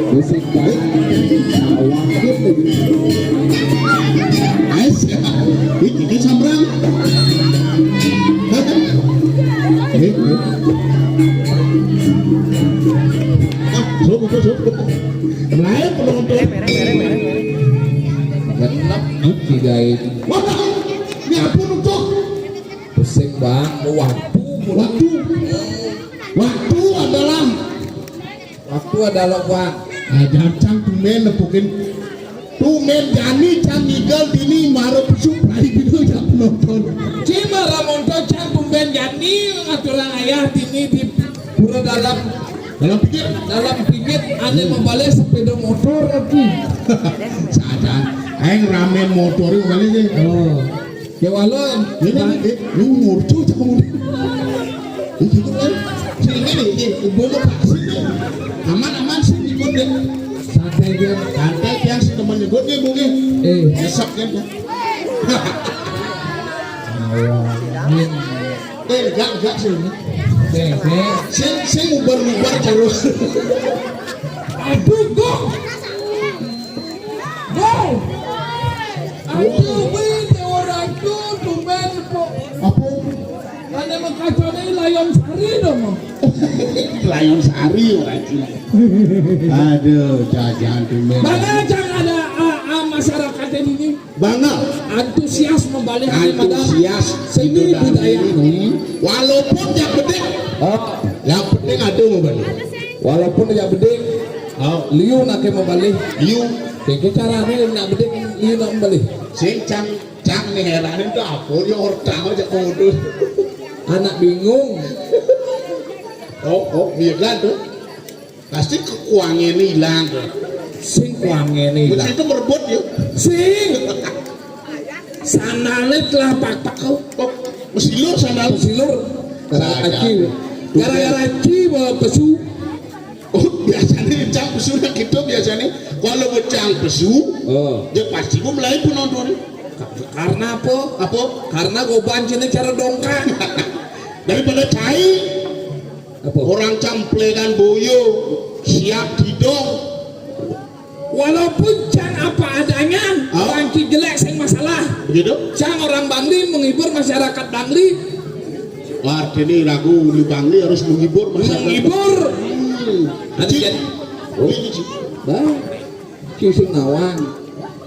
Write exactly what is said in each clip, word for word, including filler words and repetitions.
Musik baik. Awak gitu. Ais. Iki, iki sambrang. Eh, eh. Ah, sup, sup, sup. Lain penonton. Genep, eh, tiga ini. Wah, ini ampun, Ucok. Pusing, Bang. Waktu. Waktu. Waktu adalah Waktu adalah uang. Ah, jangan cang tumen nepukin. Tumen jani cang ngigal dini mara pesu pelai bina jak penonton. Cima ramonto cang tumen jani ngaturan ayah dini di pura dalam. Dalam pikir? Dalam pingit ane membalik sepeda motor lagi. Sadar. Aing ramen motor itu balik sih. Oh. Ya, walau ini, ini, ini ngurcu cak ngurcu. Ini gitu kan. Sini, ini, ini, ibu mau kasih nih. Aman, aman sih, ikut deh. Santai dia, santai dia, si temannya gue nih, mungkin. Eh. Esok kan. Eh, enggak, enggak sih ini. Eh, eh. Sing, sing ubar-ubar terus. Aduh, kok. Wow. Aduh, wih, orang tuh tumben kok. Apa? Ane mengkacau ini Lion Sari dong. Lion Sari, wajib. Aduh, jajan tumben. Bangga cang ada, ah, ah, masyarakat ini. Bangga. Antusias membalik hari Madang. Antusias seni itu budaya. Hmm. Walaupun yang penting, oh, yang penting ada membalik. Walaupun yang penting, oh, liu nake membalik. Liu. Keke carane nak bedik liu nak membalik. Sing cang, cang nih heranin tuh apa? Ya orang aja kodo. Anak bingung. Oh, oh, iya kan tuh. Pasti kekuangannya hilang tuh. Sing kuangannya hilang. Mesti itu merebut ya. Sing. Sandalnya telah pakpak kau. Oh, mesilur sandal. Mesilur. Gara-gara aci. Gara-gara aci bawa pesu. Oh, biasanya cang pesu nak gitu biasanya. Kalau becang pesu, oh, dia pasti gua mulai pun nonton. Ka-, karena apa? Apa? Karena goban cina cara dongkak. Daripada cai, apa? Orang camplekan boyo, siap didong. Walaupun cang apa adanya, ah, orang ki jelek sing masalah. Begitu? Cang orang Bangli menghibur masyarakat Bangli. Wah, ini lagu di Bangli harus menghibur masyarakat. Menghibur. Hmm. Nanti jadi. Oh, ini sih. Bah. Ki sing nawang.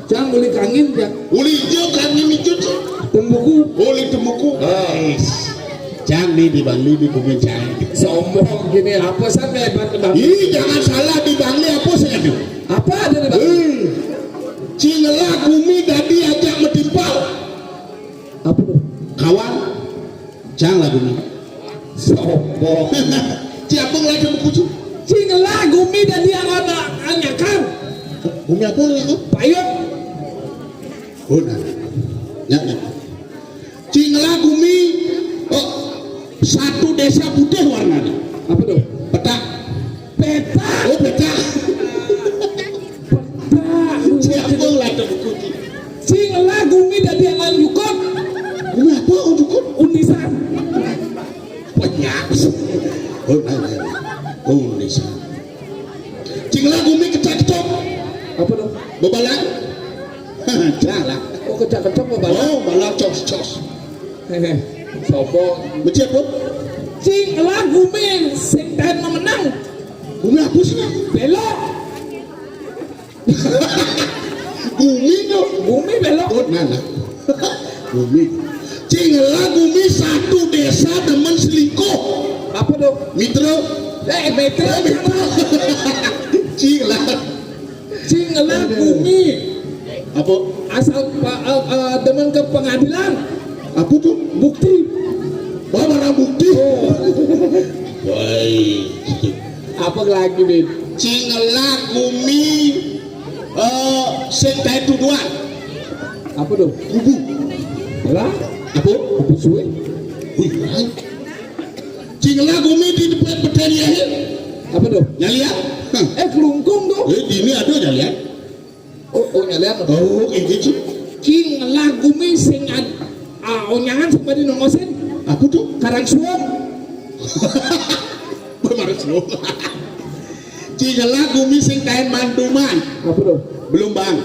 Cang uli kangin, Cang. Uli ijo kangin ijo, Cang. Tembuku. Uli tembuku. Guys. Cang nih di Bangli di bumi cang. Sombong gini, apa sampai hebat ke Bangli? Ih, jangan salah, di Bangli apa sih ada? Apa ada di Bangli? Eh, Cingelah gumi dadi ajak metimpal. Apa tuh? Kawan. Cang lagu ini. Sombong. Ci apa lagi buku ci? Cingelah gumi dadi anak anyakan. Gumi apa lagi? Payung. Oh, nah. Ya, ya. Cingelah gumi, oh, satu desa putih warnanya. Apa tuh? Petak. Petak. Oh, petak. Petak. Siapa lagi buku ci? Cingelah gumi dadi anak jukut. Gumi apa, oh, jukut? Unisan. Penyaks. Oh, nah, nah, nah. Oh, Unisan. Cingelah gumi kecak-kecok. Apa tuh? Bebalang. Salah. Oh, kecak-kecok bebalang. Oh, balang cos-cos. Hehe. Sombong. Mesti apa? Cingelah gumi sing taen memenang. Gumi apa sih? Belok. Gumi tuh. Gumi belok. Oh, nah, nah. Gumi. Cingelah gumi satu desa demen selingkuh. Apa tuh? Mitra. Eh, mitra. Eh, mitra. Cingelah. Cingelah gumi. Apa? Asal pa-, eh, eh, demen ke pengadilan. Apa tuh? Bukti. Wah, barang bukti. Oh. Baik. Apa lagi, Bin? Cingelah gumi, eh, sing kayak tuduhan. Apa tuh? Kubu. Lah? Apa? Kubu suwe. Wih, lain. Cingelah gumi di depan petani akhir. Apa tuh? Nyalian? Hah. Eh, kelungkung tuh. Eh, ini ada nyalian. Oh, oh, nyalian. Oh, ini sih. Ci ngelah gumi sing ad-, ah, onyangan sing badhe nongosin. Apa tuh? Karang suwung. Karang suwung. Ci ngelah gumi sing kain manduman. Apa tuh? Belum, Bang.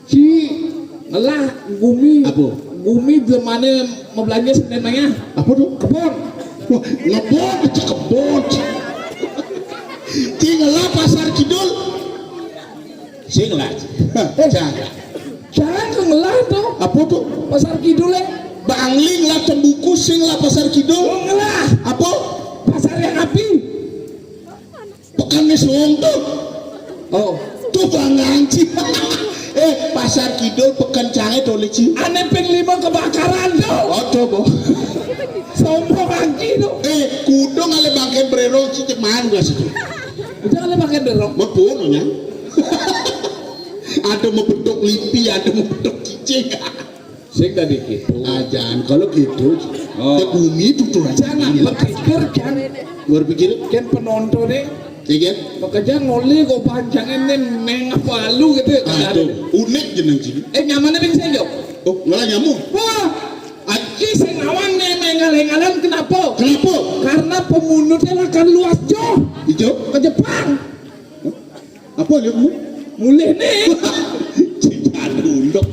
Ci ngelah gumi. Apa? Gumi jlemane mabelanja sing nanya. Apa tuh? Kebon. Wah, ngebon, ci kebon. Ci ngelah Pasar Kidul. Sing lah. Eh, jangan. Jangan ke ngelah tuh. Apa tuh? Pasar Kidul ya. Bangli ngelah Tembuku, sing lah Pasar Kidul. Oh, ngelah. Apa? Pasar yang api. Pekan nih suwung tuh. Oh. Tuh Bang Anci. Eh, Pasar Kidul Pekan Cange to, Leci. Ane ping lima kebakaran tuh. Oh, coba. Sombong Anci tuh. Eh, kudu ngale bangke brerong cicik mangan gua situ. Udah ngale bangke brerong. Mepun nya. Ada mau bentuk lipi, ada mau bentuk cicing. Sing tadi gitu. Ah, jangan. Kalau gitu, oh, ya bumi tuh tuh aja. Jangan berpikir, kan. Berpikir? Kan penonton nih. Iya, kan? Makanya ngoleh kok panjangnya nih, meng apa lu gitu ya, kan? Aduh, unik jeneng sini. Eh, nyamannya ping saya, Jok. Oh, malah nyamuk. Wah, Aji sing awan nih, mengal-engalan, kenapa? Kenapa? Karena pemunutnya akan luas jauh. Ijo? Ke Jepang. Apa dia kamu? Mulih nih. Cinta dunduk.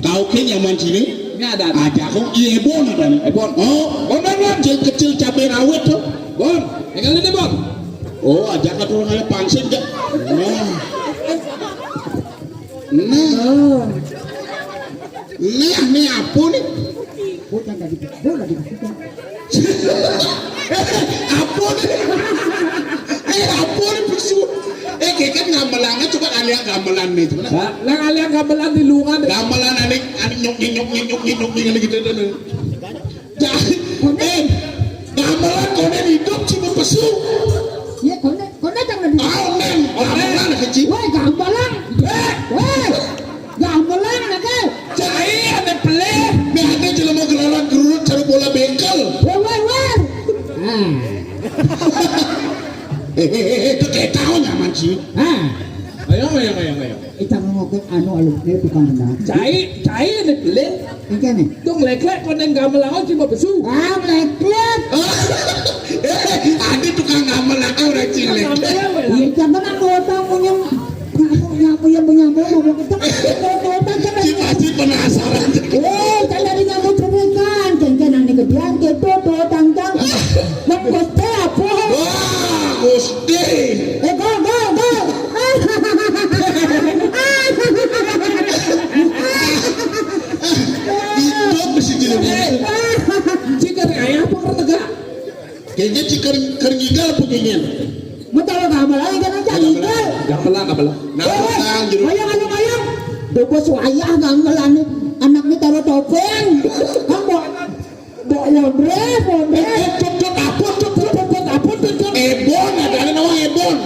Kau ke nyaman sini? Ini ada. Aja aku, iya, Bon, ada nih. Eh, Bon. Oh, Bon, Bon, Bon. Kecil-kecil cabai rawit tuh. Bon, tinggal ini, Bon. Oh, aja kan orang kayak pangsit, Jok. Nah. Nah. Nah, ini apa nih? Bocah lagi, bocah lagi. Apa nih? Eh, apa nih, pesu? Eh, kayak kan gamelannya, coba kalian gamelan nih, coba. Lah, lah kalian gamelan di luar deh. Gamelan anik, anik nyok, nyok, nyok, nyok, nyok, nyok, nyok, gitu, gitu, gitu. Jadi, eh, gamelan konen hidup, cuma pesu. Iya, konen, konen jangan di. Konen, gamelan kecil. Woi, gamelan. Eh. Woi. Gamelan, nake. Cai, ada peleh. Nih, ada jelema gelaran gerurut, cari bola bengkel. Woi, woi, woi. Ah. Eh, eh, eh, eh, itu kayak tahu nyaman sih. Ah. Ayo, ayo, ayo, ayo. Kita ngomong anu alumni tukang benang. Cai, cai ada peleh. Ini kan nih. Tuh ngeleklek konen gamelan cuma pesu. Ah, ngeleklek. Eh, ada tukang gamelan orang cilek. Iya, jangan aku utang punya. Nyapu, nyapu, ya, punya, mau, mau, mau, kita, kita, kita, kita. Si pasti penasaran. Eh, kan dari nyapu cepetan, kan, kan, ane gedean, gitu, tuh, tangkang. Nang kote apa? Wah, Gusti. Eh, go, go, go. Itu mesti jadi. Eh, jika ayah apa kata gak? Kayaknya ci keur, keur ngigal apa kayaknya? Mau tahu gamelan kan aja ngigal. Gamelan, gamelan. Nah, eh, gamelan, jero. Ayo, ayo, ayo. Dogos wayah gamelan nih. Anaknya taruh topeng. Kan bawa, bawa wondres, wondres. Eh, eh, cuk, cuk, apa, cuk, cuk, cuk, cuk, apa, cuk, cuk? Ebon, ada nama Ebon.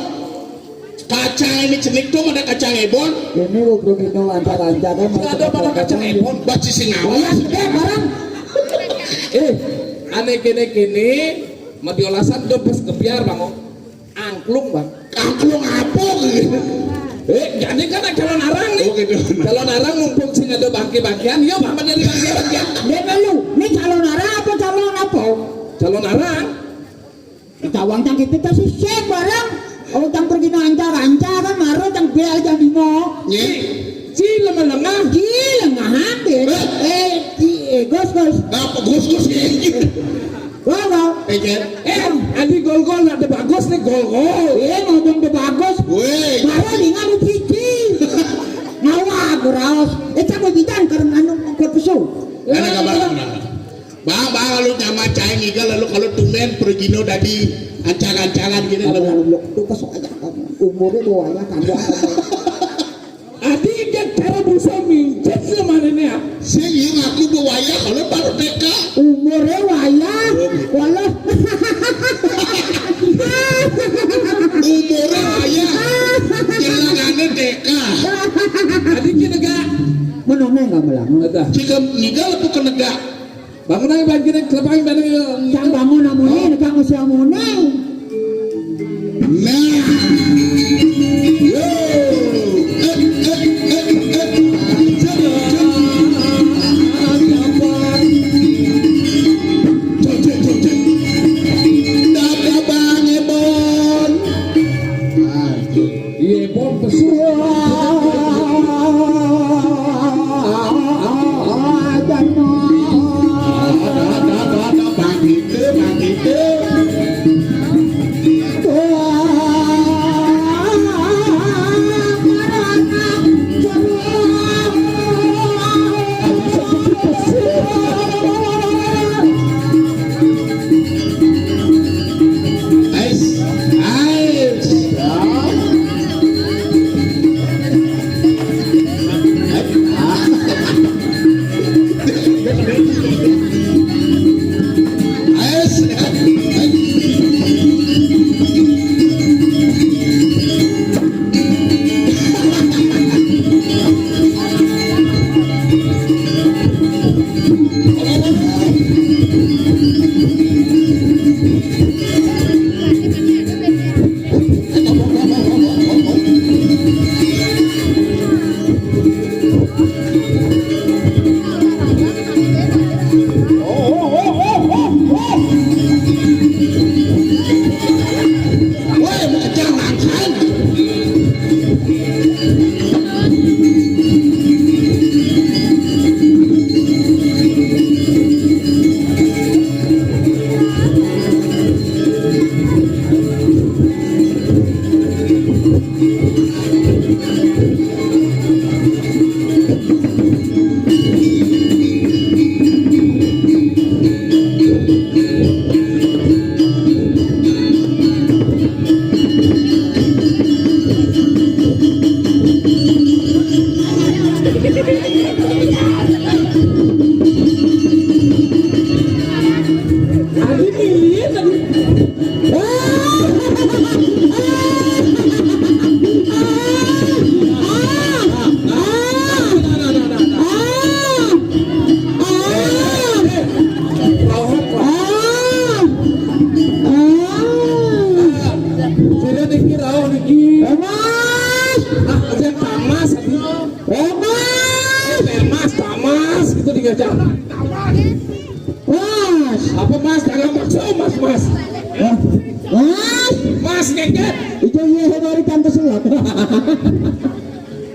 Kacang ini cenik tuh ada kacang ebon. Ini udah gini lancar-lancar kan. Ada pada kacang ebon, baci sing awas. Wayah gede barang. Eh, ane kene-kene, madiolasan do pas kebiar, Bang. Angklung, Bang. Angklung apa gitu? Eh, jadi kan calon arang nih. Oh, gitu. Calon arang mumpung sing ada bangke-bangkean, ya, Bang, dari bangke-bangkean. Dia lu, ini calon arang apa calon apa? Calon arang. Tawang cang kita kasih sik barang. Oh, cang pergi no ancar-ancar kan, maro cang bel cang dino. Nye. Ci lengah-lengah. Ci lengah hampir. Eh. Eh, ci, eh, gos, gos. Apa gos, gos, ya? Gol, gol. Eh, Jen. Eh, adi gol-gol, ada bagus nih, gol-gol. Eh, ngomong udah bagus. Woi. Maro lingan cici. Ngawak, raos. Eh, cang mau bidan karena anu, kuat pesu. Mana kabar? Bang, bang, lalu nyama cai ngigal, lalu kalau tumben pergino dadi ancang-ancangan gini, lalu. Lalu, lalu, tuh, kesok aja, kamu. Umurnya bawa aja, kamu. Adi, dia cara bisa mincet sama ini ya. Sing iya ngaku bawa aja, kalau baru T K. Umurnya wayah, oh, gitu. Walau. Umurnya wayah, jalanannya T K. Adi, kita gak. Menoneng gak melang. Ada. Jika ngigal apa kena gak? Bangun aja, bangun aja, kelepain bareng ya. Yang bangun amune, yang usia amune. Mas. Apa, Mas? Jangan maksa, Mas, Mas. Hah? Mas. Mas, ngeket. Itu iya, hari tante selak.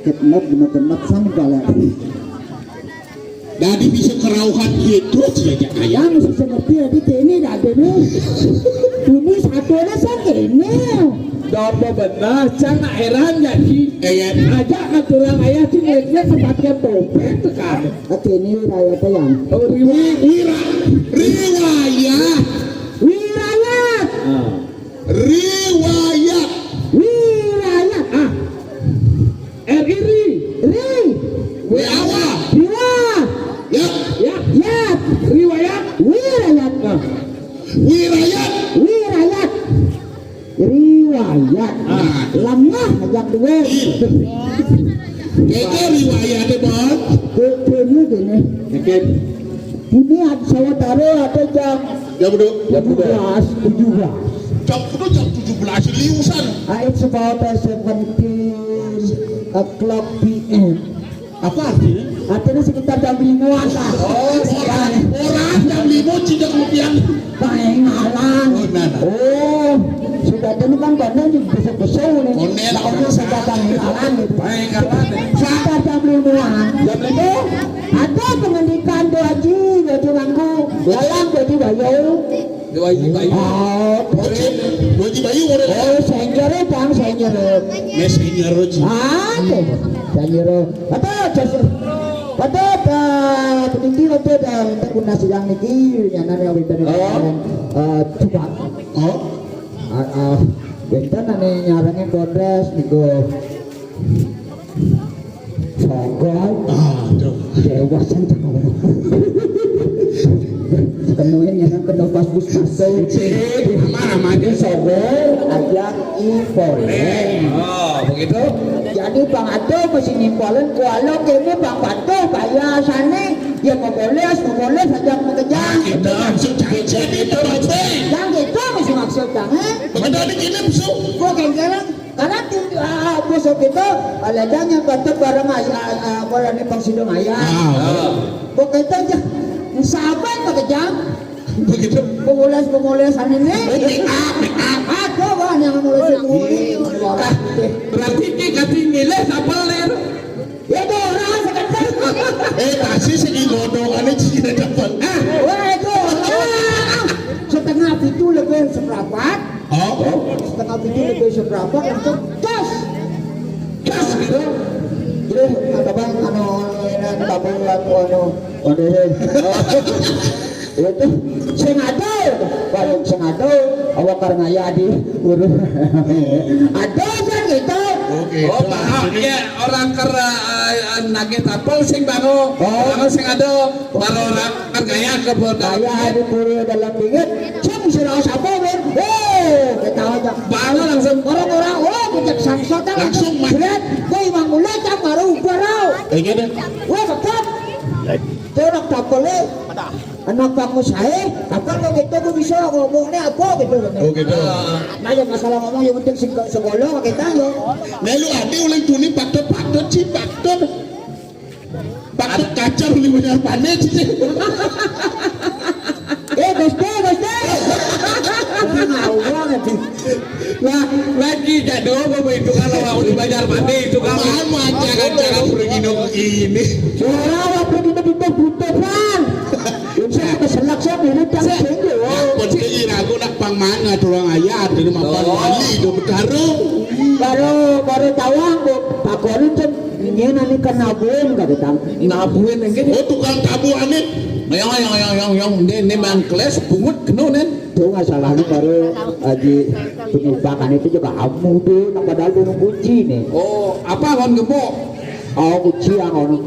Ketmet, bener ketmet, sang bala. Dadi bisa kerauhan gitu, siaja ayam. Yang bisa ngerti, ya, di ini dah ada nih. Ini satu ada sang ini. Dapa benar, cang nak heran jadi. Iya. Ajak aturan ayah tuh ngeliatnya tempatnya topeng tekan. Oke, ini wilayah apa yang? Oh, riwi-, wira-, riwayat. Wirayat. Ah. Riwayat. Wirayat. Ah. R I ri. Ri. W A W A. Riwa. Yat. Yat. Yat. Riwayat. Wirayat. Ah. Wirayat. Wirayat. Riwayat. Ah. Lengah ajak duit. Iya. Kaya riwayat, Bang. Kaya gini, gini. Oke. Ini ada sawatara ada jam Jam berapa? Jam berapa? Tujuh belas, tujuh belas. Jam berapa? Jam tujuh belas liusan. Ah, it's about, uh, seventeen o'clock P M. Apa artinya? Artinya sekitar jam lima-an lah. Oh, orang, orang jam lima tidak kemudian. Paling ngalang. Oh, nah, nah. Oh, sudah dulu kan konden juga besok-besok nih. Konden. Nah, orang sudah paling ngalang gitu. Paling ngalang. Sekitar jam lima-an. Jam lima? Ada pengendikan Dua Haji, Dua Haji Mangku, Dalang Dua Haji Bayu. Dua Haji Bayu. Oh, Dua Haji, Dua Haji Bayu, orang. Oh, senior, Bang, senior. Ya, senior, Haji. Ah, tuh. Senior. Apa, Jos? Pada, pada, peniti, pada, pada, guna sidang niki, nyanan yang beda nih. Oh. Eh, coba. Oh. Ah, ah, benten ane nyarengin kodres, niku. Sogol. Aduh. Dewa sing teko. Penuhin yang kena pas bus masuk. Cik, aman-aman aja. Sogol, ajak Ipolen. Oh, begitu? Jadi Bang Ado mesti ngipolen, kuala kene Bang Patuh, kaya sane, ya memoles, memoles, ajak mengejang. Kita langsung cari jadi itu, Bang. Yang itu mesti maksud Bang, eh? Begitu ada gini, Bang. Gua kengkelang. Karena di, ah, bos kita, ah, ledang yang kata barang ayah, ah, ah, barang ni pang sidong ayah. Ah. Bos kita aja, sahabat pakai jam. Begitu. Pemules, pemules, anu ni. Oh, make up, make up. Ada, wah, yang mulai semua ni. Ah, berarti ni kati milih siapa, Ler? Ya, tu orang sekencang. Eh, pasti segi godong, ane cina dapat. Ah, wah, itu orang. Setengah pitu lebih seperempat. Oh. Setengah pitu lebih seberapa langsung gas. Gas gitu. Jadi, ada bang, anu, ini, anu, tabung, anu, anu, anu, itu sing ada, paling sing ada, awak karena ya di urus. Ada kan gitu. Oke. Oh, paham. Ya, orang kera, eh, nagih tapel sing bangun. Oh. Bangun sing ada. Baru orang kan gaya ke Bondo. Gaya di Puri dalam dingin. Cuma sira sapa, Win? Oh, ketawa aja. Baru langsung. Orang-orang, oh, kejak sangsot langsung. Langsung, Mas. Berat. Gue imang mulai tak baru ubah. Kayak gini. Wah, betul. Terus tapele. Anak kamu saya, apa kok gitu gue bisa ngomongnya apa gitu. Oh, gitu. Nah, ya masalah ngomong yang penting sing-, sekolah kita yo. Melu ati oleh tuni patut-patut sih, patut. Patut kacar beli banyak panen sih. Eh, Gusti, Gusti. Tapi ngawang aja. Lah, lagi jadul apa itu kalau mau dibayar mati itu kan. Mau aja kan cara pergi nunggu ini. Suara apa kita butuh-butuh, Bang? Insya Allah keselak saya dulu, Bang. Sing, ya. Yang penting ira aku nak pang mana, tulang ayat, ini mapan. Oh. Wali, itu bertarung. Baru, baru tawang, Bu. Pak Guru tuh, ini nanti ke Nabuin, kata Tang. Nabuin yang gini. Oh, tukang tabuh aneh. Yang, yang, yang, yang, yang, ini, ini mangkles, bungut, kenu, nen. Tuh, nggak salah, ini baru Haji penyubakan itu juga amu tuh, nah, padahal gunung kunci nih. Oh, apa, Wan Gembok? Oh, kuciang ngono.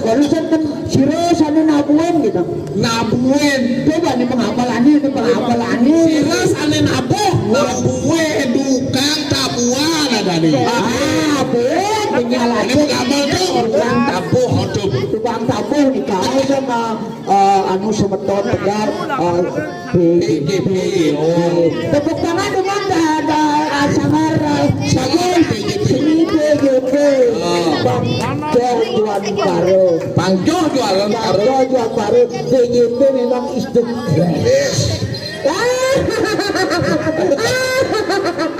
Kalau sen kan sira sane nabuin gitu. Nabuin. Coba nih penghafalane, ini penghafalane. Sira sane nabuh, nabuin, tukang tabuhan ada nih. Ah, ben, penyalahnya. Ini penghafal tuh. Tukang tabuh, aduh. Tukang tabuh nih, kau sama, eh, anu semeton tegar, eh, P G P, oh. Tepuk tangan dengan da-, da-, ah, Samar, eh, Sagun, seni P G P. Oh. Bang, Bang, Tuan Baru. Pangjoh jualan baru. Pangjoh jualan baru. Denyun téh memang is the best.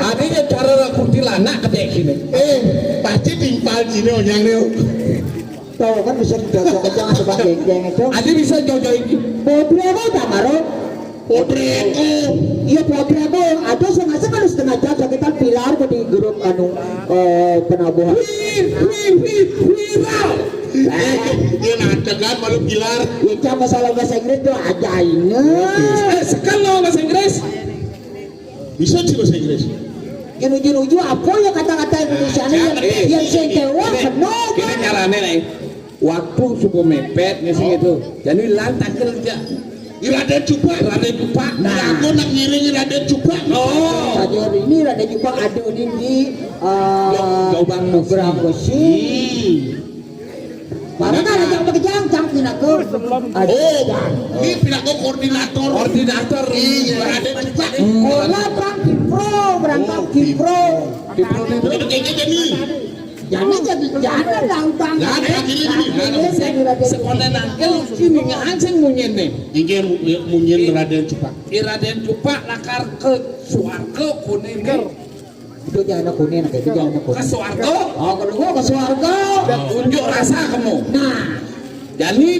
Adanya cara kuntilanak kedek sini. Eh, pasti timpal Cino yang lu. Tahu kan bisa dicocok aja sama geng-geng itu. Ada bisa jojo ini. Bodrego tak karo? Bodrego. Iya, Bodrego. Ada sengaja kalau setengah jam sekitar pilar ke di grup anu, eh, penabuhan. Wih, wih, wih, viral. Eh, dia nantang kan malu pilar. Ya, cuma masalah bahasa Inggris tuh aja ini. Eh, sekali lo bahasa Inggris. Bisa sih bahasa Inggris. Yang uju-uju apa ya kata-kata Indonesia nih yang, yang sing kewah, kenapa? Kita nyarane nih. Waktu suku mepet nih sih itu. Jadi lantak kerja. Iraden Cupak. Iraden Cupak. Nah, aku nak ngiring Iraden Cupak. Oh. Saja ini Iraden Cupak ada di, di, eh, Gaubang Besi. Mana kan ada yang bekerja, cang pinako. Oh, ini pinako koordinator. Koordinator. Iya, Iraden Cupak. Bola bang Kipro, berangkat Kipro. Kipro itu. Jadi jadi nih. Jangan jadi jangan lantang. Jangan jadi ini. Sekolah nangkel ini nganceng munyin nih. Inggih munyin Raden Cupak. Iraden Cupak lakar ke swarga kuning. Itu jangan kuning, itu jangan kuning. Ke swarga. Oh, kedua ke swarga. Unjuk rasa kamu. Nah, jadi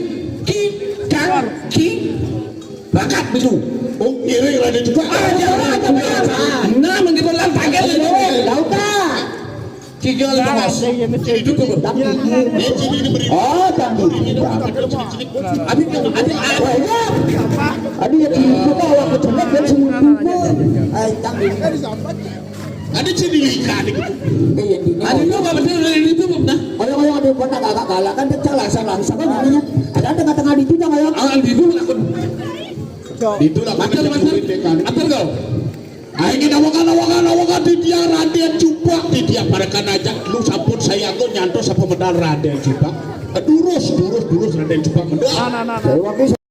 ki kang ki rakat dulu. Oh, ngiring Raden Cupak. Ah, jangan, jangan. Nah, menggitu lantang. Tahu tak? Kijol bos. Itu tuh. Tapi oh, tapi. Adik, adik, adik. Adik ya, di rumah awak kecil kan semua. Eh, tapi. Ada sih di Lika nih. Iya, di. Adik lu nggak betul dari itu, Bang, nah. Kalau kalau ada kota kakak kalah kan pecah lah sama sama namanya. Ada tengah-tengah di itu jangan ya. Ah, di itu aku. Itulah mater, mater. Mater kau. Ayo kita wakan, wakan, wakan di dia Raden Cupak, di dia parakan aja. Lu sampun saya aku nyantos apa medal Raden Cupak. Durus, durus, durus Raden Cupak medal. Nah, nah, nah, nah.